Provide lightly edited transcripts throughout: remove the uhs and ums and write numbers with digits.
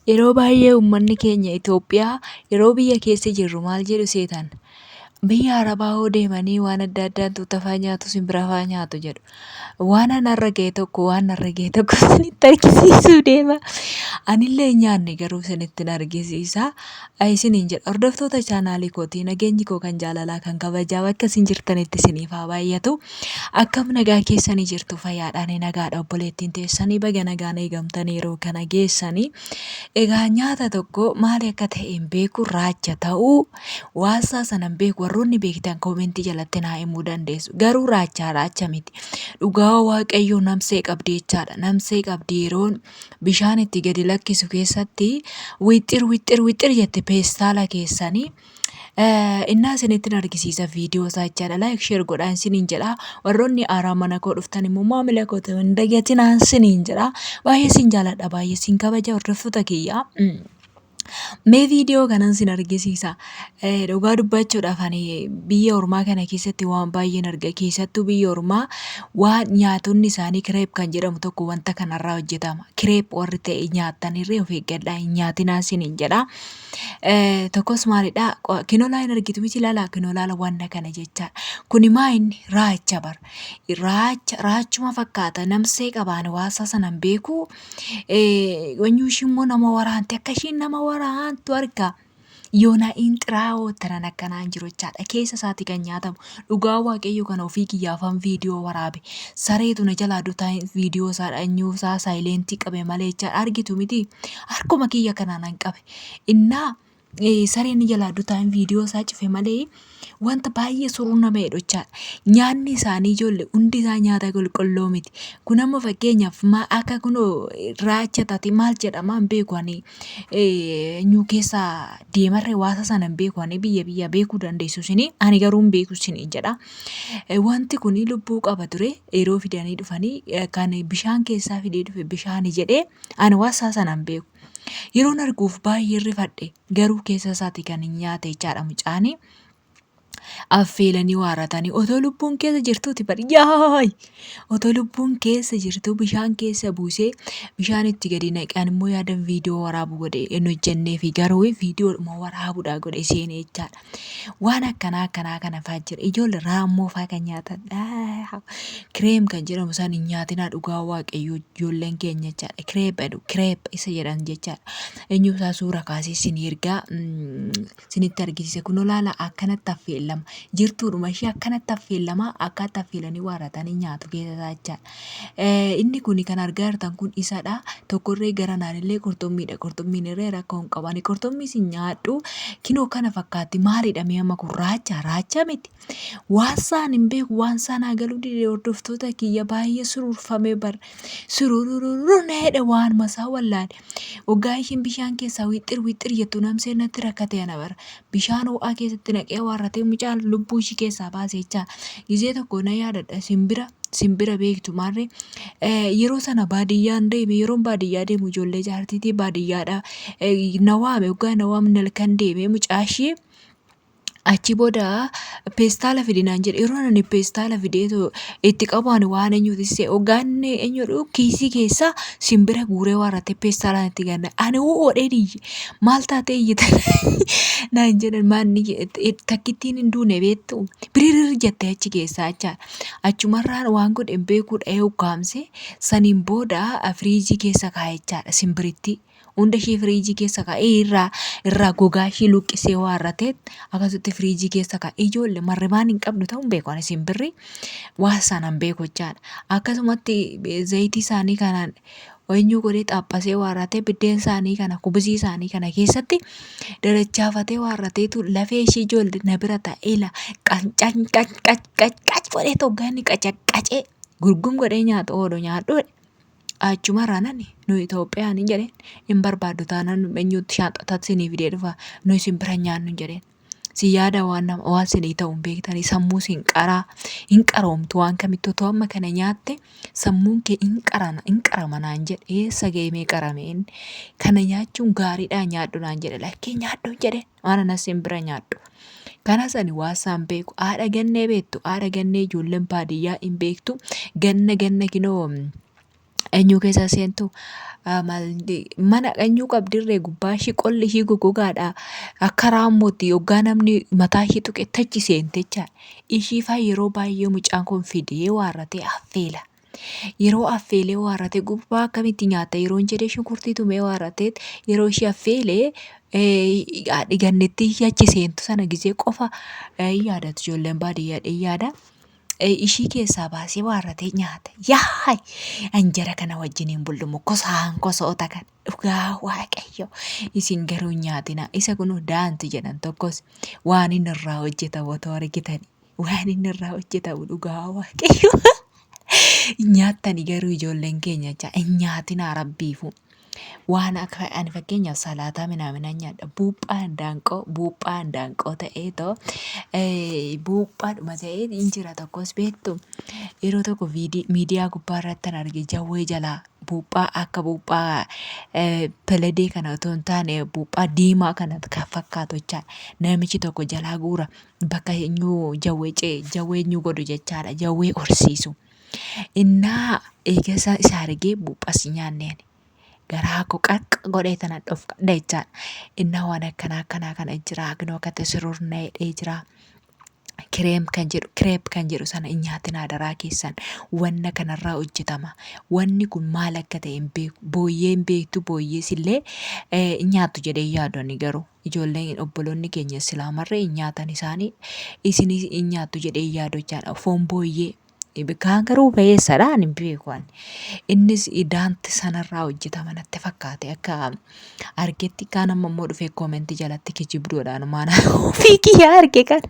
Yeroo baay'ee uummanni keenya Itoophiyaa yeroo biyya keessa jirru maal jedhu seetan? Biyya Arabaa hoo deemanii waan adda addaa tuuta fa'aa nyaatu, simbira fa'aa nyaatu jedhu. Waan anarra ga'e tokko waan narra ga'e tokko isinitti argisiisuu deema. Anillee hin nyaanne garuu isinittin argisiisa. Isiniin jedha hordoftoota chaanaalii kootii, nageenyi koo kan jaalalaa kan kabajaa bakka isin jirtanitti isiniif haa baay'atu. Akkam nagaa keessanii jirtu? Fayyaadhaan nagaadha obboleettiin teessanii, baga nagaan eegamtanii yeroo kana geessanii. Egaa nyaata tokko maali akka ta'e hin beeku, raacha ta'uu waasaa sana hin beeku. Warroonni beektan koomentii jalatti naa himuu dandeessu. Garuu raachaa raacha miti. Dhugaa Waaqayyoo namsee qabdi jechaadha. Namsee qabdi, yeroon bishaan itti gadi lakkisu keessatti wixxir wixxir wixxir jette peestaala keessanii. Innaa isinittin argisiisa viidiyoo isaa jechaadha. Like, share godhaa isiniin jedha. Warroonni haaraa mana koo dhuftan immoo maamila koo ta'uu hin dagatinaa isiniin jedha. Baay'ee isin jaaladha, baay'ee isin kabaja, hordoftoota kiyya. Mee viidiyoo kanan sin argisiisa. Dhugaa dubbachuudhaaf ani biyya ormaa kana keessatti waan baay'een arga. Keessattuu biyya ormaa waan nyaatonni isaanii crepe kan jedhamu tokko wanta kanarraa hojjetama. Crepe warri ta'e nyaattanirree of eeggadhaa, hin nyaatinaa isiniin jedha. Tokkos maalidha? Kinolaa hin argitu miti, ilaalaa kinolaala wanna kana jechaadha. Kuni maa inni raacha bara. Raacha raachuma fakkaata, namsee qabaan waasaa sana hin beeku. Wanyuu ishii immoo nama waraanti, akka ishiin nama waraantu argaa. Yoonaa inxiraawoo tanan akkanaan jiru jechaadha. Keessa isaati kan nyaatamu. Dhugaa Waaqayyo kana ofii kiyyaafan viidiyoo waraabe. Sareetu na jalaa dutaa viidiyoo isaa dhanyuu isaa saayileentii qabe malee jechaadha. Argitu miti, harkuma kiyya kanaan an qabe. Innaa sareen jalaa dutaan viidiyoo isaa cufe malee wanta baay'ee suruu nama jedhu jechaadha. Nyaanni isaanii ijoollee hundi isaa nyaata qulqulluu miti. Kun amma fakkeenyaaf maa akka kunoo raacha taate maal jedhama hin beeku ani, eenyu keessa deemarree waasa sana hin beeku ani, biyya biyya beekuu dandeessu isinii, ani garuu hin beeku isiniin jedha. Wanti kun lubbuu qaba ture, yeroo fidanii dhufanii kan bishaan keessaa fidee dhufe bishaani jedhee ani waasaa sana hin beeku. Yeroon arguuf baay'ee rifadhe, garuu keessa isaati kan hin nyaate jechaadha mucaani. Affeelanii waarratanii otoo lubbuun keessa jirtuuti bari yaay, otoo lubbuun keessa jirtu bishaan keessa buusee bishaan itti gadi naqe. Ani immoo yaadan viidiyoo waraabu godhe hin hojjennee fi garuu viidiyoodhuma waraabuudha godhe seenee jechaadha. Waan akkanaa akkanaa kana fa'aa jira. Ijoollee raammoo fa'aa kan nyaatan, crepe kan jedhamu isaan hin nyaatinaa, dhugaa Waaqayyoo ijoolleen keenya jechaadha. Crepe jedhu, crepe isa jedhan jechaadha. Eenyu isaa suura kaasee isin ergaa isinitti argisiise. Kun olaala akkanatti affeellama. Jirtuudhuma ishee akkanatti affeellama, akkatti affeelanii waarratanii nyaatu keessa isaa jechaadha. Inni kun kan argaa jirtan kun isadha. Tokkorree gara naanillee qurxummiidha. Qurxummiin irree rakkoo hin qabu. Ani qurxummii sin nyaadhu, kinoo kana fakkaatti. Maalidha mee amma kun? Raacha raacha miti. Waan isaan hin beeku, waan isaan haa galuu dide. Hordoftoota kiyya, baay'ee sururfamee bar, sururururu na jedhe, waan masaa wallaale. Waggaa ishiin bishaan keessaa wixxir wixxir jettu namsee natti rakkate ana bara. Bishaan ho'aa keessatti naqee waarratee mucaan lubbuu ishii keessaa baase jechaa. Gizee tokko na yaadadha, simbira simbira beektu maarree, yeroo sana baadiyyaan deeme. Yeroon baadiyyaa deemu ijoollee jaartiitii baadiyyaadha na waame. Waggaa na waamne halkan deeme, mucaa ishee achi booda peestaala fidi naan jedhe. Yeroo ani peestaala fideetu itti qabu, ani waan eenyuuti see hoggaanni eenyudha, kiisii keessaa simbira guuree waarratee peestaalaan itti ganna. Ani hodhee iyye. Maal taatee iyyita naan jedhan. Maanni takkittiin hin duune beektu biririr jettee achi keessaa jechaadha. Achumarraan waan godhe hin beekuu, dha'ee ukkaamsee saniin booda firiijii keessa kaa'e jechaadha simbiritti. Hunda ishee firiijii keessa kaa'ee irraa gogaa ishee luqqisee waarratee akkasitti firiijii keessa kaa'e. Ijoollee marrimaan hin qabdu ta'uu hin beeku, ani simbirri waan sana hin beeku jechaadha. Akkasumatti zayitii isaanii kanaan eenyu godhee xaaphasee waarratee biddeen isaanii kana, kubisii isaanii kana keessatti darachaafatee waarrateetu lafee ishee ijoollee na bira taa'ee ila qancan qac qac qac qac godhee toggaa inni qacaqacee gurgum godhee nyaatu oolu nyaadhu. Achumarraa nani nu Itoophiyaan hin jedheen, hin barbaaddu taanaan eenyutti shaanxataa sinii fidee dhufa, nu isin bira nyaannu hin jedheen. Si yaada waan nama waan sinii ta'u hin beektanii, sammuu sin qaraa hin qaroomtu, waan kamittuu otoo amma kana nyaatte sammuun kee hin qarana hin qarama naan jedhe. Eessa ga'e mee qarame inni? Kana nyaachuun gaariidhaa nyaadhu naan jedhe. Lakkee nyaadhu hin jedheen, waan anas sin bira nyaadhu. Kanas ani waan isaan beeku, haadha gannee beektu, haadha gannee ijoolleen baadiyyaa hin beektu, ganna ganna kinoo. Eenyuu keessa seentu mana eenyuu qabdirree gubbaa ishii qolli ishii goggogaadha. Akka raammootti yoggaa namni mataa ishii tuqe tachi seente jechaadha. Ishii faa yeroo baay'ee mucaan kun fidee waarratee affeela. Yeroo affeelee waarratee gubbaa akkamitti nyaatta yeroo hin jedhee shunkurtii tumee waarratee yeroo ishii affeelee gannetti ishii achi seentu sana gizee qofa hin yaadatu ijoolleen baadiyyaa yaada. Ishii keessaa baasee waarratee nyaata. Yaay! An jara kana wajjin hin bullumu kosaan kosoota kana. Dhugaa Waaqayyo isin garuu hin nyaatina. Isa kun daanti jedhan tokkos waan inni irraa hojjetamu otoo argitani. Waan inni irraa hojjetamu dhugaa Waaqayyo. Hin nyaattani garuu ijoolleen keenya jecha hin nyaatinaa rabbiifu. Waan akka ani fakkeenyaaf salaataa minaaminaan nyaadha. Buuphaa indaanqoo buuphaa indaanqoo ta'ee too buuphaadhuma ta'ee hin jira tokkos beektu. Yeroo tokko miidiyaa gubbaa irratti kan arge jawwee jalaa buuphaa akka buuphaa peledee kana otoo hin taane buuphaa diimaa kana kan fakkaatu jechaadha. Namichi tokko jalaa guura bakka eenyu jawwee jawwee eenyu godhu jechaadha. Jawwee horsiisu. Innaa eega isa argee buuphaas nyaanneen garaa koo qaqqa godhee tana dhofkadha jechaadha. Innaa waan akkanaa akkanaa kana jira. Agnoo akka tasirurna jedhee jira. Kireem kan jedhu kireep kan jedhu sana hin nyaatin adaraa keessan wanna kanarraa hojjetama. Wanni kun maal akka ta'e hin beeku. Booyyee hin beektu booyyees illee hin nyaattu jedhee yaadu ani garuu. Ijoolleen obboloonni keenya islaamarree hin nyaatan isaanii isinis hin nyaattu jedhee yaadu jechaadha. Foon booyyee kaan garuu ba'eessadha ani hin beeku ani. Innis daanti sanarraa hojjetama natti fakkaate akka argetti kaan amma immoo dhufee koomentii jalatti kijibduudhaan maana ofii kiyyaa arge kana.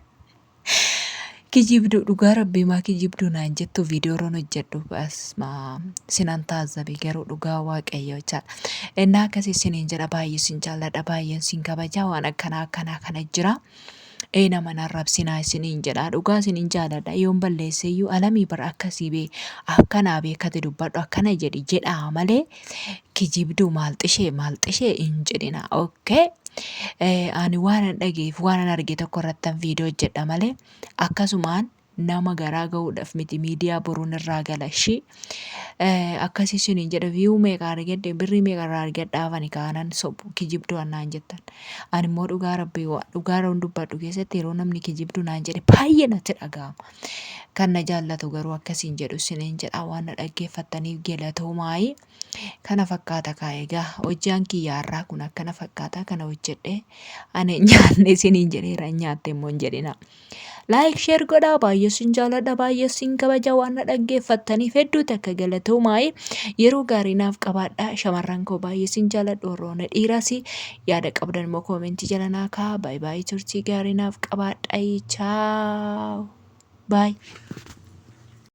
Kijibduu dhugaa rabbii maa kijibduu naan jettu viidiyoo roon hojjedhu basma sinan taazzabe garuu dhugaa waaqayyo jechaadha. Innaa akkasii isiniin jedha baay'ee sin jaalladha baay'een sin kabaja waan akkanaa akkanaa kana jira. Ee nama nan rabsinaa isiniin jedha dhugaa isinin jaaladha yoon balleesseyyuu alamii bar akkasii bee akkanaa beekate dubbadhu akkana jedhi jedhaa malee kijibduu maal xishee maal xishee hin jedhina okay. Ani waanan dhageef waanan arge tokko irrattan viidiyoo hojjedha malee akkasumaan nama garaa ga'uudhaaf miti miidiyaa boruun irraa gala ishii akkasii isiniin jedha viyuu meeqa argadhe birrii meeqa irraa argadhaaf ani kaanan sobu kijibduu annaan jettan ani immoo dhugaa rabbii dhugaa roon dubbadhu keessatti yeroo namni kijibduu naan jedhe baay'ee natti dhaga'ama kan na jaallatu garuu akkasiin jedhu isiniin jedha waan na dhaggeeffattaniif galatoomaayii. Kana fakkaata kaa egaa hojjaan kiyya har'aa kun akkana fakkaata kana hojjedhe ani nyaanne isiniin jedheera hin nyaatte immoo hin jedhina. Like share godhaa baay'ee sin jaaladha baay'ee sin kabaja waan na dhaggeeffattaniif hedduu takka galatoomaa'e yeroo gaarii naaf qabaadha shamarran koo baay'ee sin jaaladhu warroonni dhiiraas yaada qabdan immoo koomentii jala naa kaa'aa baay'ee baay'ee turtii gaarii naaf qabaadha chaaw baay'ee.